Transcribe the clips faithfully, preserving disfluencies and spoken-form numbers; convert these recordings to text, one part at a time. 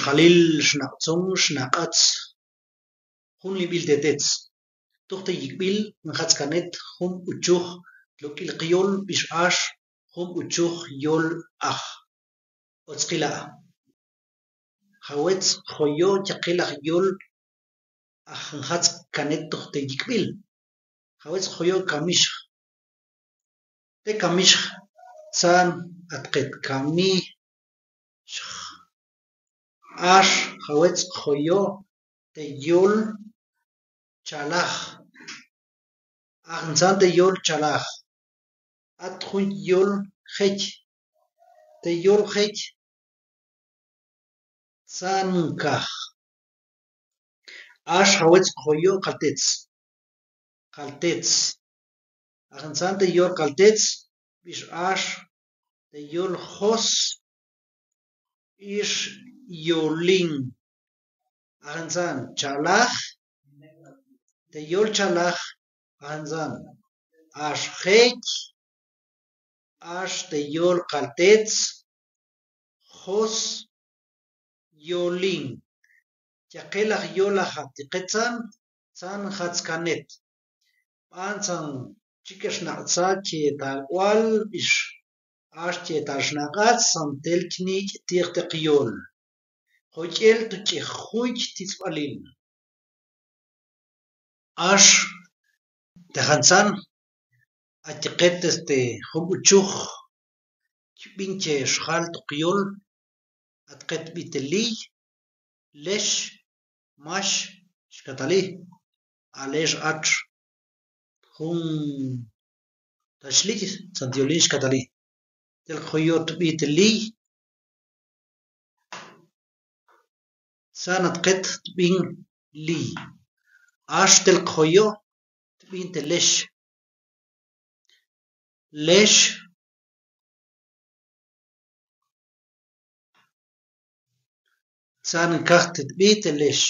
Yalil xnaq'tzon, xnaq'atz jun lib'il te tetz. Tuj te yik'b'il, njatz kanet jun b'uchuj tloq'il qyol, b'ix ax jun b'uchuj yol aj. Otzqila'. Jawetz joyo' chaqilaj yol aj njatz kanet tuj te yik'b'il. Jawetz joyo' kamixj. Te kamixj, tzan at qet kamixj. Ax jawetz joyo' te yol chalaj. Aj ntzan te yol chalaj. At jun yol jech. Te yol jech. Tzan nkaj. Ax jawetz joyo' kaltetz. Kaltetz. Aj ntzan te yol kaltetz, b'ix ax te yol jos, b'ix yolin. Aj ntzan chalaj, te yol chalaj, aj ntzan ax jech, ax te yol kaltetz, jos, yolin. Chaqilaj yol aj atiqetzan, tzan jatz kanet. B'antzan chik'e xnaq'tzat chi tal k'ual, b'ix ax chi tal xnaq'atz, san tel chnik' ti'j te qyol. Joch'el tu' ch'ijunch titz'balil. Ax te jantzan, atiqet este jun b'uchuj chb'in che xjal tu' qyol, atiqet b'i te liy, lex, max, xkatali. Alex ach jun ta xlich, santyolin xkatali. Tel joyo' tb'i te liy. Tzan atiqet tb'in liy. Ax tel joyo' tb'in te lex. Lex. Tzan nkaj te tb'i te lex.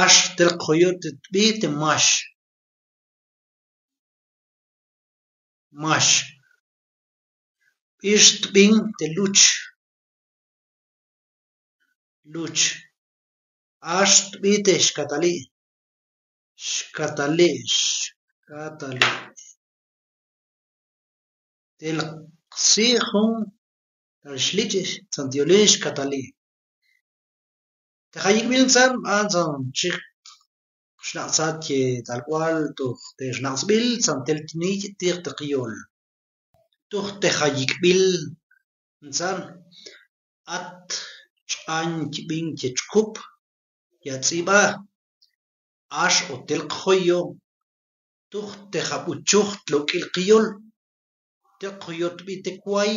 Ax tel joyo' te tb'i te max. Max. B'ix tb'in te luch. Luch. Ax tb'i te xkatali. Xkatali, xkatali. Tel xi' jun ta xlich, santyolin xkatali. Te jayik'b'il ntzan, b'antzan chik xnaq'tzat che tal k'ual tuj te xnaq'tzb'il, santel tnik' ti'j te qyol. Tuj te jayik'b'il ntzan, at ch'an chb'in che chkup, ya tz'ib'a, ax o tel qjoyo', tuj te jab'uchuj tlok'il qyol, tel qjoyo' tb'i te kway,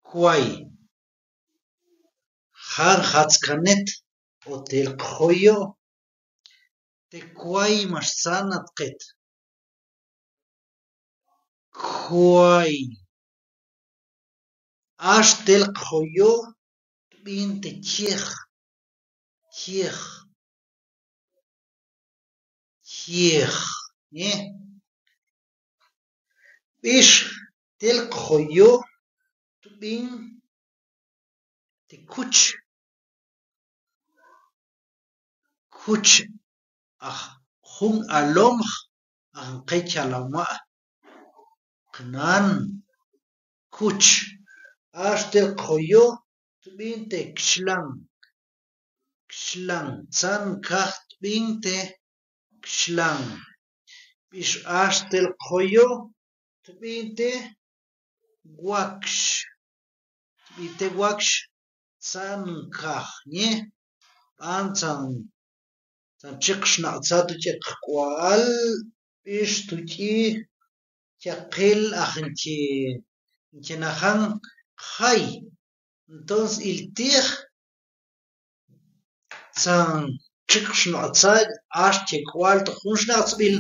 kway. Ja' njatz kanet o tel qjoyo', te kway max tzan atiqet. Kway. Ax tel qjoyo' tb'in te chej. Chej. Chej. B'ix tel qjoyo' tb'in te kuch. Kuch. Aj jun alomj, aj nqe chaloma' qnan. Kuch. Ax tel qjoyo' tb'in te kchlan. Kchlan. Tzan nkaj tb'in te kchlan. B'ix ax tel qjoyo' tb'in te wakx. Tb'i te wakx, tzan nkaj, nie. B'antzan chik xnaq'tzat tu' ch'ek k'ual, b'ix tu' ch'i chaqil aj nche, nche najan qjay. Entonces, ilti'j tzan chik xnaq'tzat, ax che k'ual tuj jun xnaq'tzb'il.